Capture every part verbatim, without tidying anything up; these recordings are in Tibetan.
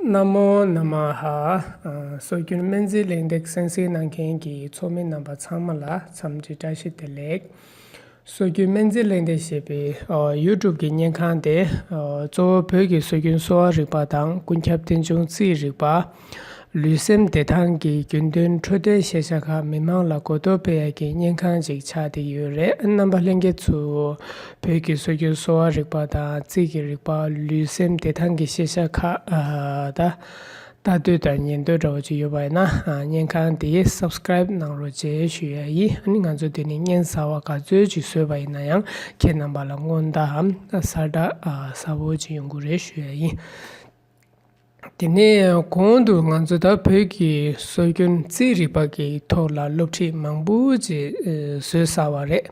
ན་མོ་ན་མ་ཧ། ཨ། སྲོལ་རྒྱུན་སྨན་རྩིས་གླེང་སྟེགས་གསན་གཟིགས་གནང་མཁན་གྱི་ཚོགས་མི་རྣམ་པ་ཚང་མ་ལ་འཚམས་འདྲི་བཀྲ་ཤིས་བདེ་ལེགས། སྲོལ་རྒྱུན་སྨན་རྩིས་གླེང་སྟེགས་ཞེས་པའི་ཨ་ཡུ་ཊུབ་ཀྱི་བརྙན་ཁང་དེ། ཨ། གཙོ་བོ་བོད་ཀྱི་སྲོལ་རྒྱུན་གསོ་བ་རིག་པ་དང་ཀུན་ཁྱབ་རྟེན་འབྱུང་རྩིས་རིག་པ། ལུས་སེམས་བདེ་ཐང་གི་རྒྱུན་གཏན་འཕྲོད་བསྟེན་ཤེས་བྱ་ཁག་མི་མང་ལ་གོ་རྟོགས་སྤེལ་ཡག་གི་བརྙན་ཁང་ཅིག་ཆགས་བསྡད་ཡོད་རེད། རྣམ་པ་ལྷན་རྒྱས་ཚོ་བོད་ཀྱི་སྲོལ་རྒྱུན་གསོ་བ་རིག་པ་དང་རྩིས་ཀྱི་རིག་པ། ལུས་སེམས་བདེ་ཐང་གི་ཤེས་བྱ་ཁག་ཨ་ད་ལྟ་འདོད་དང་ཉན་འདོད་འདྲ་བོ་ཅིག་ཡོད་པ་ཡིན་ན། ཨ། བརྙན་ཁང་དེ་སབ་སི་ཀ་རེབ་གནང་རོགས་བྱེད་ཞུ་ཡ་ཡིན། ཨ་ནི་ང་ཚོ་དེ་ནས་བརྙན་གསར་བ་ག་ཚོད་ཅིག་བཟོས་པ་ཡིན་ན་ཡང་ཁྱེད་རྣམ་པ་ལ་སྔོན་བརྡའམ་གསལ་བསྒྲགས་ཨ་གསལ་པོ་ཅིག་ཡོང་གི་རེད་ཞུ་ཡ་ཡིན། དེ་ནས་གོང་དུ་ང་ཚོ་ད་བོད་ཀྱི་སྲོལ་རྒྱུན་རྩིས་རིག་པ་གི་ཐོག་ལ་སློབ་ཁྲིད་མང་པོ་ཅིག་ཨ་བཟོས་ཚར་བ་རེད།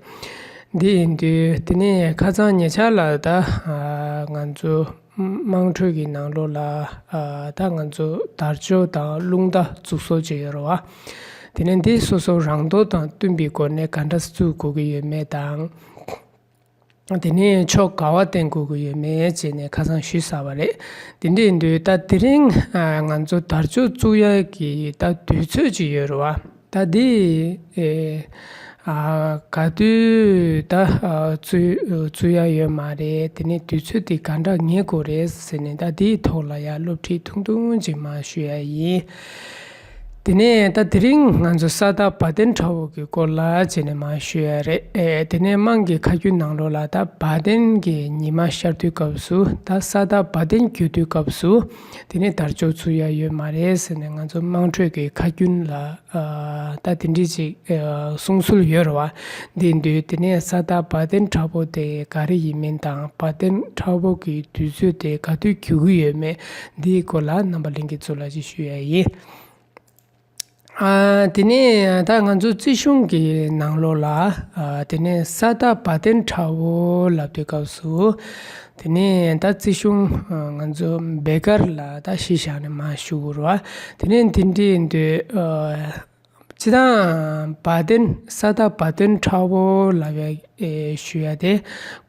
འདི་ཡིན་དུས་དེ་ནས་ཁ་སང་ཉེ་ཆར་ལ་ད་ཨ་ང་ཚོ་དམངས་ཁྲོད་ཀྱི་ནང་ལོགས་ལ་ཨ་ད་ང་ཚོ་དར་ལྕོག་དང་རླུང་རྟ་བཙུགས་སྲོལ་ཅིག་ཡོད་རེད་བ། དེ་ནས་འདི་སོ་སོ་རང་འདོད་དང་བསྟུན་པའི་སྒོ་ནས་ག་འདྲ་བཙུགས་དགོས་ཀྱི་ཡོད་མེད་དང་། དེ་ནས་ཕྱོགས་ག་བ་བསྟེན་དགོས་ཀྱི་ཡོད་མེད་བྱས་ནས་ཁ་སང་ཞུས་ཚར་བ་རེད། དེ་འདྲ་ཡིན་དུས་ད་དེ་རིང་ཨ་ང་ཚོ་དར་ལྕོག་བཙུགས་ཡག་གི་ད་དུས་ཚོད་ཅིག་ཡོད་རེད་བ། ད་འདི་ཨེ་ཨ་ག་དུས་ད་ཨ་བཙུགས་བཙུགས་ཡག་ཡོད་མ་རེད། དེ་ནས་དུས་ཚོད་དེ་ག་འདྲ་ངེས་དགོས་རེད་ཟེར་ནས་ད་འདིའི་ཐོག་ལ་ཡ་སློབ་ཁྲིད་ཐུང་ཐུང་ཅིག་མར་ཞུ་ཡག་ཡིན། དེ་ནས་ད་དེ་རིང་ང་ཚོ་ས་བདག་བ་དན་ཁྲ་བོ་གི་སྐོར་ལ་བྱས་ནས་མར་ཞུ་ཡག་རེད། ཨེ་དེ་ནས་དམངས་ཀྱི་ཁ་རྒྱུན་ནང་ལོགས་ལ་ད་བ་དན་གྱི་ཉི་མ་ཤར་དུས་སྐབས་སུ་ད་ས་བདག་བ་དན་རྒྱུ་དུས་སྐབས་སུ་དེ་ནས་དར་ལྕོག་བཙུགས་ཡག་ཡོད་མ་རེད་ཟེར་ནས་ང་ཚོ་དམངས་ཁྲོད་ཀྱི་ཁ་རྒྱུན་ལ་ཨ་ད་དེ་འདྲ་ཅིག་ཨ་གསུང་སྲོལ་ཡོད་རེད་བ། འདི་འདུག་དེ་ནས་ས་བདག་བ་དན་ཁྲ་བོ་དེ་ག་རེ་ཡིན་མིན་དང་བ་དན་ཁྲ་བོ་གི་དུས་ཚོད་དེ་ག་དུས་རྒྱུ་གི་ཡོད་མེད་འདིའི་སྐོར་ལ་རྣམ་པ་ལྷན་རྒྱས་ཚོ་ལ་ཅིག་ཞུ་ཡག་ཡིན། ཨ་དེ་ནས་ད་ང་ཚོ་རྩིས་གཞུང་གི་ནང་ལོགས་ལ་ཨ་དེ་ནས་ས་བདག་བ་དན་ཁྲ་བོ་ལབ་དུས་སྐབས་སུ་དེ་ནས་ད་རྩིས་གཞུང་ཨ་ང་ཚོ་བེ་ཀར་ལ་ད་གཞི་བཞག་ནས་མར་ཞུ་དགོས་རེད་བ། དེ་ནས་འདི་འདྲ་ཡིན་དུས་ཨ་སྤྱིར་བཏང་བ་དན་ས་བདག་བ་དན་ཁྲ་བོ་ལབ་ཡག་ཨེ་ཞུ་ཡག་དེ་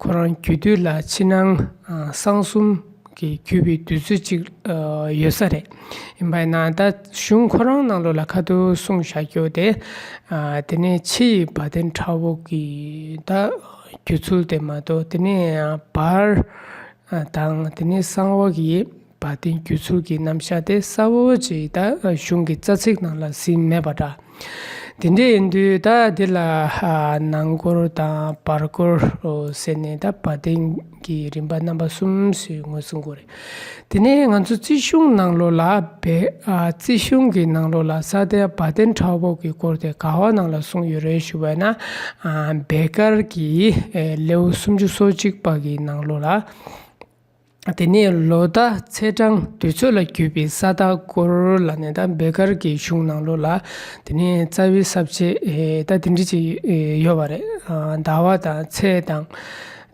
ཁོ་རང་རྒྱུ་དུས་ལ་ཕྱི་ནང་ཨ་གསང་གསུམ་གྱི་རྒྱུ་བའི་དུས་ཚོད་ཅིག་ཨ་ཡོད་ས་རེད། ཡིན་པ་ཡིན་ན་ད་གཞུང་ཁོ་རང་ནང་ལོགས་ལ་ཁ་ཐུག་གསུངས་བཞག་རྒྱུ་དེ་ཨ་དེ་ནས་ཕྱི་ཡི་བ་དན་ཁྲ་བོ་གི་ད་རྒྱུ་ཚུལ་དེ་མ་གཏོགས་དེ་ནས་བར་ཨ་དང་དེ་ནས་གསང་བ་གི་བ་དན་རྒྱུ་ཚུལ་གྱི་རྣམ་གཞག་དེ་གསལ་བོ་ཅིག་ད་གཞུང་གི་རྩ་ཚིག་ནང་ལ་ཟིན་མེད་པ་འདྲ། དེ་འདྲ་ཡིན་དུས་ད་འདི་ལ་ཨ་ནང་སྐོར་དང་བར་སྐོར་ཟེར་ནས་ད་བ་དན་གྱི་རིམ་པ་རྣམ་པ་གསུམ་ཞིག་ངོས་འཛིན་དགོས་རེད། དེ་ནས་ང་ཚོ་རྩིས་གཞུང་ནང་ལོགས་ལ་བེ་ཨ་རྩིས་གཞུང་གི་ནང་ལོགས་ལ་ས་བདག་བ་དན་ཁྲ་བོ་གི་སྐོར་དེ་ག་བ་ནང་ལ་གསུངས་ཡོད་རེད་ཞུ་བ་ན་ཨ་བེ་ཀར་གྱི་ཨེ་ལེའུ་སུམ་ཅུ་སོ་གཅིག་པ་གི་ནང་ལོགས་ལ། དེ་ནས་ལོ་ཟླ་ཚེས་གྲངས་དུས་ཚོད་ལ་གྱུར་པའི་ས་བདག་སྐོར་ལ་ནི་ད་བེ་ཀར་གྱི་གཞུང་ནང་ལོགས་ལ་དེ་ནས་རྩ་བའི་ས་བཅད་ཨེ་ད་དེ་འདྲ་ཅིག་ཨེ་ཡོད་པ་རེད། ཨ་ཟླ་བ་དང་ཚེས་དང་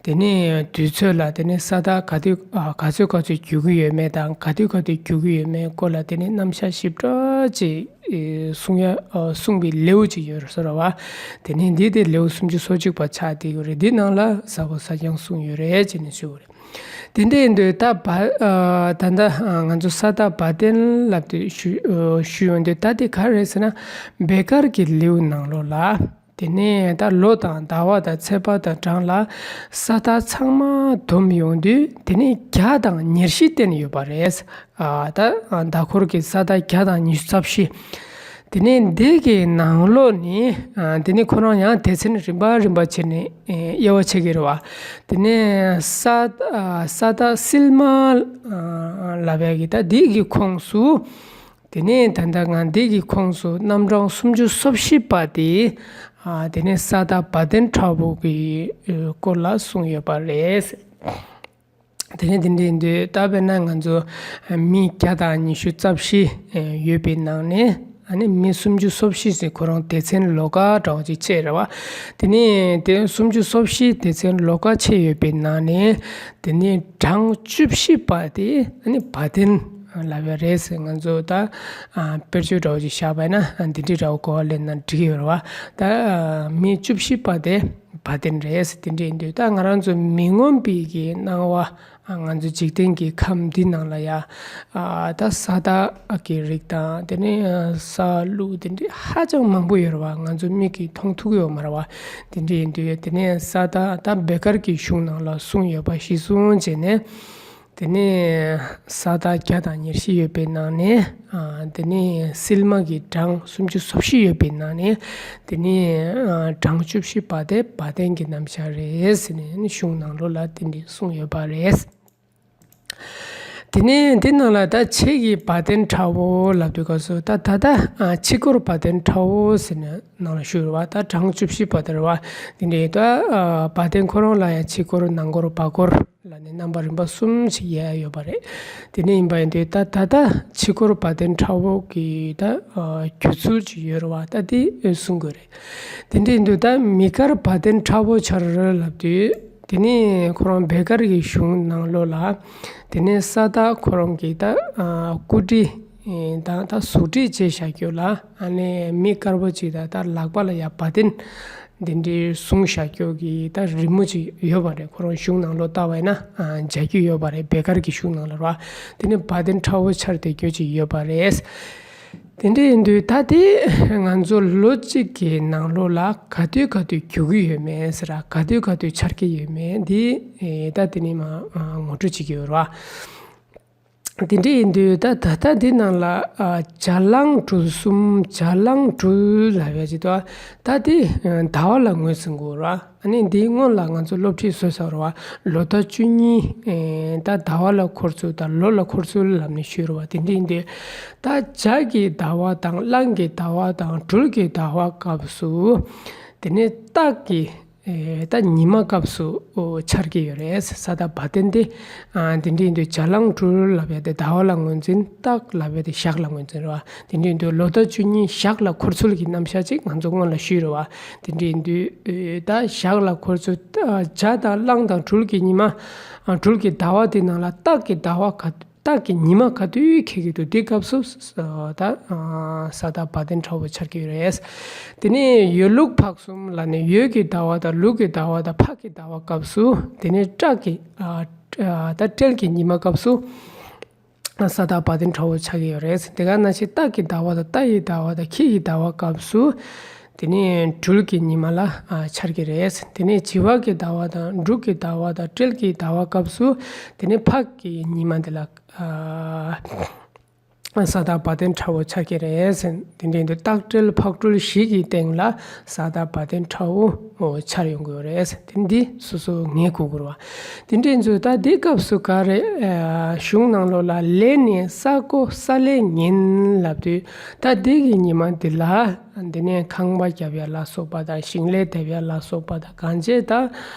དེ་ནས་དུས་ཚོད་ལ་དེ་ནས་ས་བདག་ག་དུས་ཨ་ག་ཚོད་ག་ཚོད་རྒྱུ་གི་ཡོད་མེད་དང་ག་དུས་ག་དུས་རྒྱུ་གི་ཡོད་མེད་སྐོར་ལ་དེ་ནས་རྣམ་གཞག་ཞིབ་ཕྲ་ཅིག་ཨེ་གསུང་ཡ་ཨ་གསུངས་པའི་ལེའུ་ཅིག་ཡོད་རེད་ཟེར་བ། དེ་ནས་འདི་དེ་ལེའུ་སུམ་ཅུ་སོ་གཅིག་པ་ཆགས་བསྡད་ཡོད་རེད། འདི་ནང་ལ་གསལ་པོ་གསལ་རྐྱང་གསུངས་ཡོད་རེད་ཅེས་ནས་ཞུ་བ་རེད། དེ་འདྲ་ཡིན་དུས་ད་བ་ཨ་ད་ལྟ་ཨ་ང་ཚོ་ས་བདག་བ་དན་ལབ་དུས་ཞུ་ཨ་ཞུ་ཡོང་དུས་ད་དེ་ག་རེད་ཟེར་ན་བེ་ཀར་གྱི་ལེའུ་ནང་ལོགས་ལ་དེ་ནས་ད་ལོ་དང་ཟླ་བ་དང་ཚེས་པ་དང་གྲངས་ལ་ས་བདག་ཚང་མ་བསྡོམས་ཡོང་དུས་དེ་ནས་བརྒྱ་དང་ཉེར་བཞི་བསྟན་ཡོད་པ་རེད། ཨ་ད་ཨ་ཟླ་འཁོར་གྱི་ས་བདག་བརྒྱ་དང་ཉི་ཤུ་རྩ་བཞི། དེ་ནས་འདི་གི་ནང་ལོགས་ནས་ཨ་དེ་ནས་ཁོ་རང་ཡང་སྡེ་ཚན་རིམ་པ་རིམ་པ་བྱས་ནས་ཨེ་དབྱེ་བ་ཕྱེ་གི་རེད་བ། དེ་ནས་ས་ཨ་ས་བདག་སིལ་མ་ཨ་ལབ་ཡག་གི་ད་འདི་གི་ཁོངས་སུ། དེ་ནས་ད་ལྟ་ང་འདི་གི་ཁོངས་སུ་རྣམ་གྲངས་སུམ་ཅུ་སོ་བཞི་པ་དེ་ཨ་དེ་ནས་ས་བདག་བ་དན་ཁྲ་བོ་གི་ཨེ་སྐོར་ལ་གསུངས་ཡོད་པ་རེད། དེ་ནས་དེ་འདྲ་ཡིན་དུས་ད་དཔེར་ན་ང་ཚོ་མི་བརྒྱ་དང་ཉི་ཤུ་རྩ་བཞི་ཡོད་པའི་ནང་ནས་ཨ་ནི་མི་སུམ་ཅུ་སོ་བཞི་ཟེར་ཁོ་རང་སྡེ་ཚན་ལོགས་ཀ་འདྲ་བོ་ཅིག་ཕྱེ་རེད་བ། དེ་ནས་དེ་སུམ་ཅུ་སོ་བཞི་སྡེ་ཚན་ལོགས་ཀ་ཕྱེ་ཡོད་པའི་ནང་ནས་དེ་ནས་གྲངས་བཅུ་བཞི་པ་དེ་ཨ་ནི་བ་དན་ལབ་ཡག་རེད་ཟེར། ང་ཚོ་ད་ཨ་དཔེར་བརྗོད་འདྲ་བོ་ཅིག་བཞག་པ་ཡིན་ན་ཨ་འདི་འདྲའི་འདྲ་བོ་གོ་བ་ལེན་ན་འགྲིག་གི་ཡོད་རེད་བ། ད་ཨ་མི་བཅུ་བཞི་པ་དེ་བ་དན་རེད་ཟེར། དེ་འདྲ་ཡིན་དུས་ད་ང་རང་ཚོ་མི་མངོན་པའི་གི་སྣང་བ་ ང་ཚོ་འཇིག་རྟེན་གྱི་ཁམས་འདི་ནང་ལ་ཡ། ཨ་ད་ས་དྭགས་ཀྱི་རིགས་དང་དེ་ནས་ས་ཀླུ་དེ་འདྲ་ཧ་ཅང་མང་པོ་ཡོད་རེད་བ། ང་ཚོ་མིག་གིས་མཐོང་ཐུབ་ཀྱི་ཡོད་མ་རེད་བ། དེ་འདྲ་ཡིན་དུས་དེ་ནས་ས་དྭགས་ད་བེ་ཀར་གྱི་གཞུང་ནང་ལ་གསུངས་ཡོད་པ་གཞིར་བཟུང་བྱས་ནས། དེ་ནས་ས་དྭགས་བརྒྱ་དང་ཉེར་བཞི་ཡོད་པའི་ནང་ནས། ཨ་དེ་ནས་སིལ་མ་གི་གྲངས་སུམ་ཅུ་སོ་བཞི་ཡོད་པའི་ནང་ནས། དེ་ནས་ཨ་གྲངས་བཅུ་བཞི་བ་དན་བ་དན་གྱི་རྣམ་གཞག་རེད་ཟེར་ནས་གཞུང་ནང་ལོགས་ལ་དེ་འདྲ་གསུངས་ཡོད་པ་རེད། དེ་ནས་འདི་ནང་ལ་ད་ཕྱེད་ཀྱི་བ་དན་ཁྲ་བོ་ལབ་དུས་སྐབས་སུ་ད་ད་ལྟ་ཨ་ཕྱི་སྐོར་བ་དན་ཁྲ་བོ་ཟེར་ནས་ནང་ལ་ཞུས་རེད་བ། ད་གྲངས་བཅུ་བཞི་བ་དན་རེད་བ། དེ་འདྲའི་ད་ཨ་བ་དན་ཁོ་རང་ལ་ཡང་ཕྱི་སྐོར་ནང་སྐོར་བར་སྐོར་ལ་ནི་རྣམ་པ་རིམ་པ་གསུམ་ཞིག་ཡལ་ཡོད་པ་རེད། དེ་ནས་ཡིན་པ་ཡིན་དུས་ད་ད་ལྟ་ཕྱི་སྐོར་བ་དན་ཁྲ་བོ་གི་ད་ཨ་རྒྱུད་ཚུལ་ཅིག་ཡོད་རེད་བ། ད་དེ་གསུང་དགོས་རེད། དེ་འདྲ་ཡིན་དུས་ད་མི་དཀར་བ་དན་ཁྲ་བོ་འཆར་ལབ་དུས། དེ་ནས་ཁོ་རང་བེ་དཀར་གྱི་གཞུང་ནང་ལོགས་ལ། དེ་ནས་ས་དྭགས་ཁོ་རང་གི་ད་ཨ་སྐུ་བྲིས་དང་ད་གཟུགས་བྲིས་བྱས་བཞག་རྒྱུ་ལ། ཨ་ནི་མི་དཀར་པོ་ཅིག་དང་ད་ལག་པ་ལ་ཡ་བ་དན་འདི་འདྲའི་བཟུང་བཞག་རྒྱུ་གི་ད་རི་མོ་ཅིག་ཡོད་པ་རེད། ཁོ་རང་གཞུང་ནང་ལོགས་ལྟ་བ་ཡིན་ན་ཨ་མཇལ་རྒྱུ་ཡོད་པ་རེད། བེ་དཀར་གྱི་གཞུང་ནང་ལ་རེད་བ། དེ་ནས་བ་དན་ཁྲ་བོ་འཆར་བསྡད་རྒྱུ་ཅིག་ཡོད་པ་རེད། དེ་འདྲ་ཡིན་དུས་ད་དེ་ང་ཚོ་ལོ་གཅིག་གི་ནང་ལོགས་ལ་ག་དུས་ག་དུས་རྒྱུག་གི་ཡོད་མེད་ཟེར། ག་དུས་ག་དུས་འཆར་གྱི་ཡོད་མེད་འདི་ཨེ་ད་དེ་ནས་མ་ཨ་ངོ་སྤྲོད་བྱེད་ཀྱི་ཡོད་རེད་བ། དེ་འདྲ་ཡིན་དུས་ད་ད་ལྟ་འདི་ནང་ལ་ཨ་བརྒྱ་གླང་སྦྲུལ་གསུམ། བརྒྱ་གླང་སྦྲུལ་ལབ་ཡ་ཅིག་འདུག་ད་དེ་ཟླ་བ་ལ་ངོས་ཟིན་དགོས་རེད་བ། ཨ་ནི་འདིའི་སྔོན་ལ་ང་ཚོ་སློབ་ཁྲིད་བཟོས་ཚར་བ། ལོ་ཟླ་བཅུ་གཉིས། ཨེ་ད་ཟླ་བ་ལ་འཁོར་ཚུལ་དང་ལོ་ལ་འཁོར་ཚུལ་ལབ་ནས་ཞུས་རེད་བ། དེ་འདྲ་ཡིན་དུས་ད་བརྒྱ་གི་ཟླ་བ་དང་གླང་གི་ཟླ་བ་དང་སྦྲུལ་གྱི་ཟླ་བ་སྐབས་སུ། དེ་ནས་སྟག་གི་ཨེ་ད་ཉི་མ་སྐབས་སུ་འཆར་གྱི་ཡོད་རེད། ས་དྭགས་བ་དན་དེ། ཨ་དེ་འདྲ་ཡིན་དུས་བརྒྱ་གླང་སྦྲུལ་ལབ་ཡ་དེ་ཟླ་བ་ལ་ངོས་འཛིན། སྟག་ལབ་ཡ་དེ་ཞག་ལ་ངོས་འཛིན་རེད་བ། དེ་འདྲ་ཡིན་དུས་ལོ་ཟླ་བཅུ་གཉིས་ཞག་ལ་འཁོར་ཚུལ་གྱི་རྣམ་གཞག་ཅིག་ང་ཚོ་སྔོན་ལ་ཞུས་རེད་བ། དེ་འདྲ་ཡིན་དུས་ཨེ་ད་ཞག་ལ་འཁོར་ཚུལ་ད་བྱ་དང་གླང་དང་སྦྲུལ་གྱི་ཉི་མ། ཨ་སྦྲུལ་གྱི་ཟླ་བ་དེ་ནང་ལ་སྟག་གི་ཟླ་བ་ག་སྟག་གི་ཉི་མ་ག་དུས་འཁེལ་གྱི་འདུག་དེ་སྐབས་སུ་ཨ་ད་ཨ་ས་དྭགས་བ་དན་ཁྲ་བོ་འཆར་གྱི་ཡོད་རེད། དེ་ནས་ཡོས་ལུག་ཕག་གསུམ་ལ་ནི་ཡོས་ཀྱི་ཟླ་བ་དང་ལུག་གི་ཟླ་བ་དང་ཕག་གི་ཟླ་བ་སྐབས་སུ། དེ་ནས་སྐྲག་གི་ཨ་ཨ་ད་སྤྲེལ་གྱི་ཉི་མ་སྐབས་སུ་ས་དྭགས་བ་དན་ཁྲ་བོ་ཆགས་ཀྱི་ཡོད་རེད། དེ་ག་ནང་བཞིན་སྟག་གི་ཟླ་བ་དང་རྟ་ཡི་ཟླ་བ་དང་ཁྱི་ཡི་ཟླ་བ་སྐབས་སུ། དེ་ནས་སྦྲུལ་གྱི་ཉི་མ་ལ་ཨ་འཆར་གྱི་རེད། དེ་ནས་བྱི་བ་གི་ཟླ་བ་དང་འབྲུག་གི་ཟླ་བ་དང་སྤྲེལ་གྱི་ཟླ་བ་སྐབས་སུ། དེ་ནས་ཕག་གི་ཉི་མ་འདི་ལ་ཨ་ས་དྭགས་བ་དན་ཁྲ་བོ་ཆགས་ཀྱི་རེད། དེ་འདྲ་ཡིན་དུས་སྟག་སྤྲེལ་ཕག་སྦྲུལ་བཞི་གི་སྟེང་ལ་ས་དྭགས་བ་དན་ཁྲ་བོ་འཆར་ཡོང་གི་ཡོད་རེད། དེ་འདི་སོ་སོ་ངེས་དགོས་ཀྱི་རེད་བ། དེ་འདྲ་ཡིན་དུས་ད་འདི་སྐབས་སུ་ག་རེ་ཨ་གཞུང་ནང་ལོགས་ལ་ལས་ནི་ས་རྐོ་ས་ལས་ངན་ལབ་དུས། ད་འདི་གི་ཉི་མ་འདི་ལ་འདི་ནས་ཁང་པ་རྒྱབ་ཡ་ལ་སོགས་པ་དང་ཞིང་ལས་འདེབས་ཡ་ལ་སོགས་པ་དང་གང་བྱས་ད་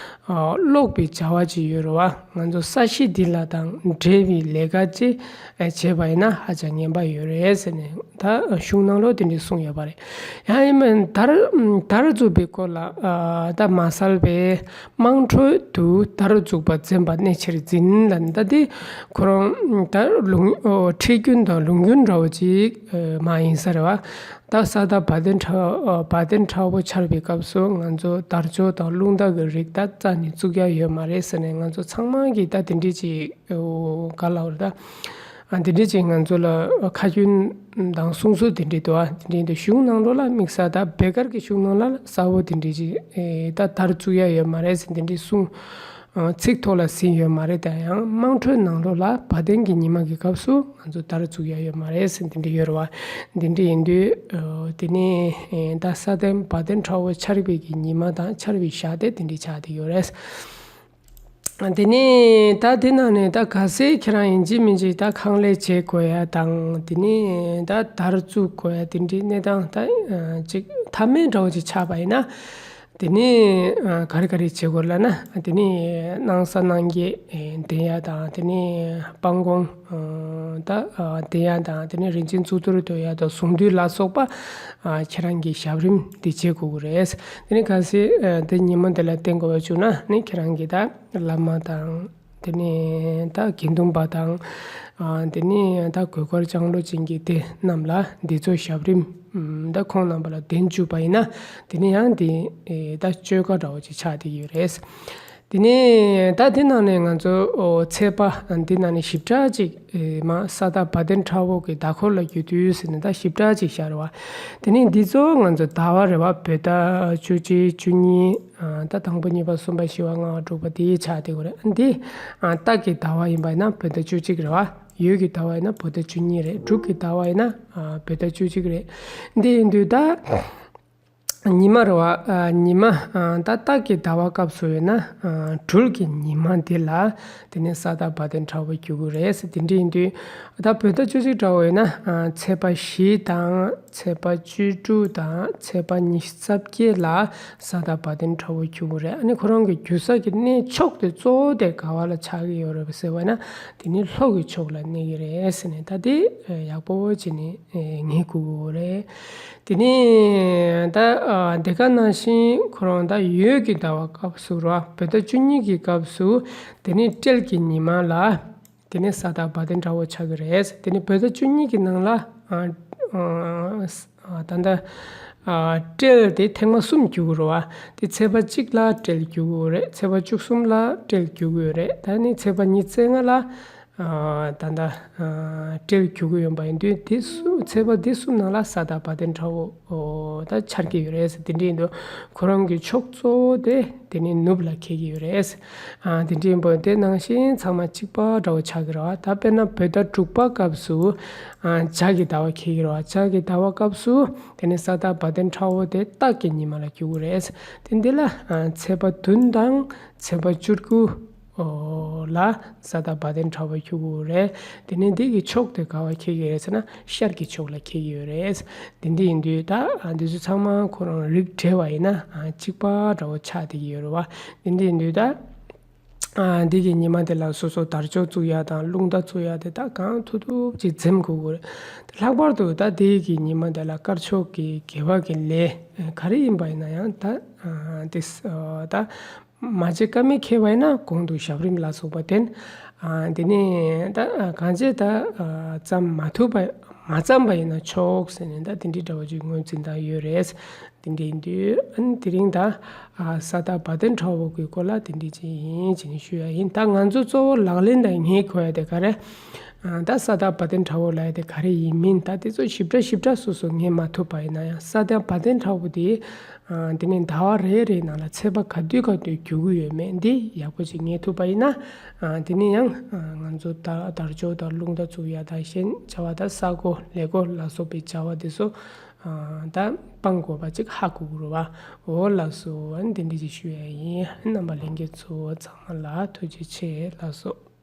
ཨ་ཀློག་པའི་བྱ་བ་ཅིག་ཡོད་རེད་བ། ང་ཚོ་ས་གཞི་འདི་ལ་དང་འབྲེལ་བའི་ལས་ཀ་ཅིག་ཨ་བྱས་པ་ཡིན་ན་ཧ་ཅང་ངན་པ་ཡོད་རེད་ཟེར་ནས་ད་གཞུང་ནང་ལོགས་དེ་འདྲ་གསུངས་ཡོད་པ་རེད། ཡང་ཡིན་མིན་དར་དར་བཙུགས་པའི་སྐོར་ལ་ཨ་ད་མ་གསལ་བའི་དམངས་ཁྲོད་དུ་དར་བཙུགས་པ་འཛེམ་པ་གནད་ཆེར་འཛིན་ལ་ད་དེ་ཁོ་རང་ད་ལུང་ཨོ་ཁྲིད་རྒྱུན་དང་ལུང་རྒྱུན་འདྲ་བོ་ཅིག་ཨ་མ་ཡིན་ས་རེད་བ། ད་ས་དྭགས་བ་དན་ཁྲ་ཨ་བ་དན་ཁྲ་བོ་འཆར་བའི་སྐབས་སུ་ང་ཚོ་དར་ལྕོག་དང་རླུང་རྟ་གི་རིགས་ད་རྩ་ནས་བཙུགས་ཡ་ཡོད་མ་རེད་ཟེར་ནས་ང་ཚོ་ཚང་མ་གིས་ད་དེ་འདྲས་ཅིག་ཨོ་ག་ལབ་རེད་ད། ཨ་འདི་འདྲས་ཅིག་ང་ཚོ་ལ་ཁ་རྒྱུན་དང་གསུང་སྲོལ་དེ་འདྲས་འདུག་ཨ་འདི་འདྲས་འདུག་གཞུང་ནང་ལོགས་ལ་དམིགས་བསལ་ད་བེ་དཀར་གྱི་གཞུང་ནང་ལ་གསལ་བོ་དེ་འདྲས་ཅིག་ཨེ་ད་དར་བཙུགས་ཡ་ཡོད་མ་རེད་ཟེར་དེ་འདྲས་གསུང་ཨ་ཚིག་ཐོག་ལ་ཟིན་ཡོད་མ་རེད། ད་ཡང་དམངས་ཁྲོད་ནང་ལོགས་ལ་བ་དན་གྱི་ཉི་མ་གི་སྐབས་སུ་ང་ཚོ་དར་བཙུགས་ཡ་ཡོད་མ་རེད་ཟེར་དེ་འདྲས་ཡོད་རེད་བ། འདི་འདྲས་ཡིན་དུས་ཨ་དེ་ནས་ཨེ་ད་ས་དན་བ་དན་ཁྲ་བོ་འཆར་བའི་གི་ཉི་མ་དང་འཆར་བའི་ཞག་དེ་དེ་འདྲས་ཆགས་བསྡད་ཡོད་རེད། དེ་ནས་ད་དེ་ནང་ནས་ད་གལ་སྲིད་ཁྱེད་རང་ཡིན་གཅིག་མིན་གཅིག་ད་ཁང་ལས་བྱེད་དགོས་ཡ་དང་། དེ་ནས་ད་དར་བཙུགས་དགོས་ཡ་དེ་འདྲའི་གནས་སྟངས་ད་ཅིག་ཐབས་མེད་འདྲ་བོ་ཅིག་ཆགས་པ་ཡིན་ན། དེ་ནས་ག་རེ་ག་རེ་བྱེད་དགོས་ལབ་ན། དེ་ནས་སྣང་ས་སྣང་བརྒྱད་འདོན་ཡ་དང་། དེ་ནས་སྤང་གོང་ད་འདོན་ཡ་དང་། དེ་ནས་རིན་ཆེན་གཙུག་ཏོར་འདོན་ཡ་དང་། གཟུངས་འདུས་ལ་སོགས་པ་ཁྱེད་རང་གི་ཞབས་རིམ་འདི་བྱེད་དགོས་ཀྱི་རེད། དེ་ནས་གལ་སྲིད་ཨ་དེ་ཉིན་མོ་འདི་ལ་བརྟེན་དགོས་པ་བྱུང་ན་ནི་ཁྱེད་རང་གིས་ད་བླ་མ་དང་། དེ་ནས་ད་དགེ་འདུན་པ་དང་། ཨ་དེ་ནས་ད་གོས་དཀར་ལྕང་ལོ་ཅན་གྱི་སྡེ་རྣམས་ལ་འདི་ཚོ་ཞབས་རིམ་ཨ་ད་ཁོང་རྣམ་པ་ལ་འདོན་བཅུག་པ་ཡིན་ན། དེ་ནས་ཡང་དེ་ཨེ་ད་བཅོས་ཁ་འདྲ་བོ་ཅིག་ཆགས་བསྡད་ཡོད་རེད། དེ་ནས་ད་དེ་ནང་ནས་ང་ཚོ་ཨོ་ཚེས་པ་འདི་ནང་ནས་ཞིབ་ཕྲ་ཅིག་ཨེ་མ་ས་ད་བ་དན་ཁྲ་བོ་གི་ཟླ་འཁོར་ལ་རྒྱུད་དུས་ཟེར་ནས་ད་ཞིབ་ཕྲ་ཅིག་ཤར་བ། དེ་ནས་འདི་ཚོ་ང་ཚོ་ཟླ་བ་རེད་བ། བོད་ཟླ་བཅུ་གཅིག་བཅུ་གཉིས། ཨ་ད་དང་པོ་གཉིས་པ་གསུམ་པ་བཞི་པ་ལྔ་པ་དྲུག་པ་དེ་ཆགས་བསྡད་ཀྱི་རེད། འདི་ཨ་སྟག་གི་ཟླ་བ་ཡིན་པ་ཡིན་ན་བོད་ཟླ་བཅུ་གཅིག་རེད་བ། ཡོས་ཀྱི་ཟླ་བ་ཡིན་ན་བོད་ཟླ་བཅུ་གཉིས་རེད། འབྲུག་གི་ཟླ་བ་ཡིན་ན་ཨ་བོད་ཟླ་བཅུ་གཅིག་རེད། འདི་ཡིན་དུས་ད། ཉི་མ་རེད་བ། ཨ་ཉི་མ། ཨ་ད་སྟག་གི་ཟླ་བ་སྐབས་སུ་ཡོད་ན། ཨ་སྦྲུལ་གྱི་ཉི་མ་འདི་ལ་དེ་ནས་ས་ད་བ་དན་ཁྲ་བོ་རྒྱུག་གི་རེད། དེ་འདྲ་ཡིན་དུས་ད་བོད་ཟླ་བཅུ་གཅིག་འདྲ་བོ་ཡོད་ན། ཨ་ཚེས་པ་བཞི་དང་ཚེས་པ་བཅུ་དྲུག་དང་ཚེས་པ་ཉི་ཤུ་རྩ་བརྒྱད་ལ་ས་ད་བ་དན་ཁྲ་བོ་རྒྱུག་གི་རེད། ཨ་ནི་ཁོ་རང་གི་རྒྱུ་ས་གི་གནས་ཕྱོགས་དེ་གཙོ་བོ་དེ་ག་བ་ལ་ཆགས་ཀྱི་ཡོད་རེད་ཟེར་བ་ན། དེ་ནི་ལྷོ་གི་ཕྱོགས་ལ་གནས་ཀྱི་རེད་ཟེར་ནས་ད་དེ་ཡག་པོ་བྱས་ནས་ངེས་དགོས་ཀྱི་རེད། དེ་ནས་ད་ཨ་དེ་ག་ནང་བཞིན་ཁོ་རང་ད་ཡོས་ཀྱི་ཟླ་བ་སྐབས་སུ་ར་བོད་ཟླ་བཅུ་གཉིས་ཀྱི་སྐབས་སུ་དེ་ནས་སྤྲེལ་གྱི་ཉི་མ་ལ་དེ་ནས་ས་ད་བ་དན་ཁྲ་བོ་ཆགས་ཀྱི་རེད། དེ་ནས་བོད་ཟླ་བཅུ་གཉིས་ཀྱི་ནང་ལ་ཨ་ཨ་ད་ལྟ་ཨ་སྤྲེལ་དེ་ཐེངས་མ་གསུམ་རྒྱུག་གི་རེད་བ། དེ་ཚེས་པ་གཅིག་ལ་སྤྲེལ་རྒྱུག་གི་ཡོད་རེད། ཚེས་པ་བཅུ་གསུམ་ལ་སྤྲེལ་རྒྱུག་གི་ཡོད་རེད། ད་ནི་ཚེས་པ་ཉི་ཤུ་རྩ་ལྔ་ལ་ཨ་ད་ལྟ་ཨ་སྤྲེལ་རྒྱུག་གི་ཡོད་པ་ཡིན་དུས་དེ་གསུམ་ཚེས་པ་དེ་གསུམ་ནང་ལ་ས་ད་བ་དན་ཁྲ་བོ་ཨོ་ད་འཆར་གྱི་ཡོད་རེད་ཟེར། དེ་འདྲ་ཡིན་དུས་ཁོ་རང་གི་ཕྱོགས་གཙོ་བོ་དེ་དེ་ནི་ནུབ་ལ་འཁེལ་གྱི་ཡོད་རེད། ཨ་དེ་འདྲ་ཡིན་པ་དེ་ནང་བཞིན་ཚང་མ་གཅིག་པ་འདྲ་བོ་ཆགས་ཀྱི་རེད་བ། ད་དཔེར་ན་བོད་ཟླ་དྲུག་པ་སྐབས་སུ་ཨ་བྱ་གི་ཟླ་བ་འཁེལ་གྱི་རེད་བ། བྱ་གི་ཟླ་བ་སྐབས་སུ་དེ་ནི་ས་ད་བ་དན་ཁྲ་བོ་དེ་སྟག་གི་ཉི་མ་ལ་རྒྱུག་གི་རེད། དེ་འདི་ལ་ཨ་ཚེས་པ་བདུན་དང་ཚེས་པ་བཅུ་དགུ་ལ་ས་ད་བ་དན་ཁྲ་བོ་རྒྱུག་གི་རེད། དེ་ནས་འདི་གི་ཕྱོགས་དེ་ག་བ་འཁེལ་གྱི་རེད་ཟེར་ན་ཤར་གྱི་ཕྱོགས་ལ་འཁེལ་གྱི་ཡོད་རེད། དེ་འདྲ་ཡིན་དུས་ད་ཨ་འདི་ཚོ་ཚང་མ་ཁོ་རང་རིགས་བསྒྲེས་པ་ཡིན་ན་ཨ་གཅིག་པ་འདྲ་བོ་ཆགས་བསྡད་ཀྱི་ཡོད་རེད་བ། དེ་འདྲ་ཡིན་དུས་ད་ཨ་འདི་གི་ཉི་མ་དེ་ལ་སོ་སོ་དར་ལྕོག་བཙུགས་ཡ་དང་རླུང་རྟ་བཙུགས་ཡ་དེ་ད་གང་ཐུབ་ཐུབ་ཅིག་འཛེམ་དགོས་ཀྱི་རེད། དེ་ལྷག་པར་དུ་ད་འདི་གི་ཉི་མ་དེ་ལ་དཀར་ཕྱོགས་ཀྱི་དགེ་བ་གི་ལས་ག་རེ་ཡིན་པ་ཡིན་ན་ཡང་ད་ཨ་དེ་ད། མ་བྱེད་ཀ་མེད་ཁེལ་བ་ཡིན་ན་གོང་དུ་ཞབས་རིམ་ལ་སོགས་པ་བསྟེན། ཨ་དེ་ནས་ད་ཨ་གང་བྱེད་ད་ཨ་བརྩམ་མ་ཐུབ་པ་མ་བརྩམས་པ་ཡིན་ན་ཆོག་ཟེར་ནས་ད་དེ་འདྲའི་འདྲ་བ་ཅིག་ངོས་འཛིན་སྟངས་ཡོད་རེད། དེ་འདྲ་ཡིན་དུས་ཨ་ནི་དེ་རིང་ད་ཨ་ས་ད་བ་དན་ཁྲ་བོ་གི་སྐོར་ལ་དེ་འདྲ་ཅིག་ཡིན་ཅེས་ནས་ཞུ་ཡ་ཡིན། ད་ང་ཚོ་གཙོ་བོ་ལག་ལེན་དང་ངེས་དགོས་ཡ་དེ་ག་རེ། ཨ་ད་ས་ད་བ་དན་ཁྲ་བོ་ལབ་ཡ་དེ་ག་རེ་ཡིན་མིན་ད་དེ་ཚོ་ཞིབ་ཕྲ་ཞིབ་ཕྲ་སོ་སོ་ངེས་མ་ཐུབ་པ་ཡིན་ན་ཡང་ས་ད་བ་དན་ཁྲ་བོ་དེ། ཨ་དེ་ནས་ཟླ་བ་རེ་རེའི་ནང་ལ་ཚེས་པ་ག་དུས་ག་དུས་རྒྱུག་གི་ཡོད་མེད་འདི་ཡག་པོ་ཅིག་ངེས་ཐུབ་པ་ཡིན་ན། ཨ་དེ་ནས་ཡང་ཨ་ང་ཚོ་ད་དར་ལྕོག་དང་རླུང་རྟ་བཙུགས་ཡ་དང་གཞན་བྱ་བ་དང་ས་རྐོ་ལས་རྐོ་ལ་སོགས་པའི་བྱ་བ་དེ་ཚོ་ཨ་ད་སྤང་དགོས་པ་ཅིག་ཧ་གོ་གི་རེད་བ། འོ་ལགས་སོ། ཨ་ནི་དེ་འདྲ་ཅིག་ཞུ་ཡ་ཡིན། རྣམ་པ་ལྷན་རྒྱས་ཚོ་ཚང་མ་ལ་ཐུགས་རྗེ་ཆེ་ལགས་སོ།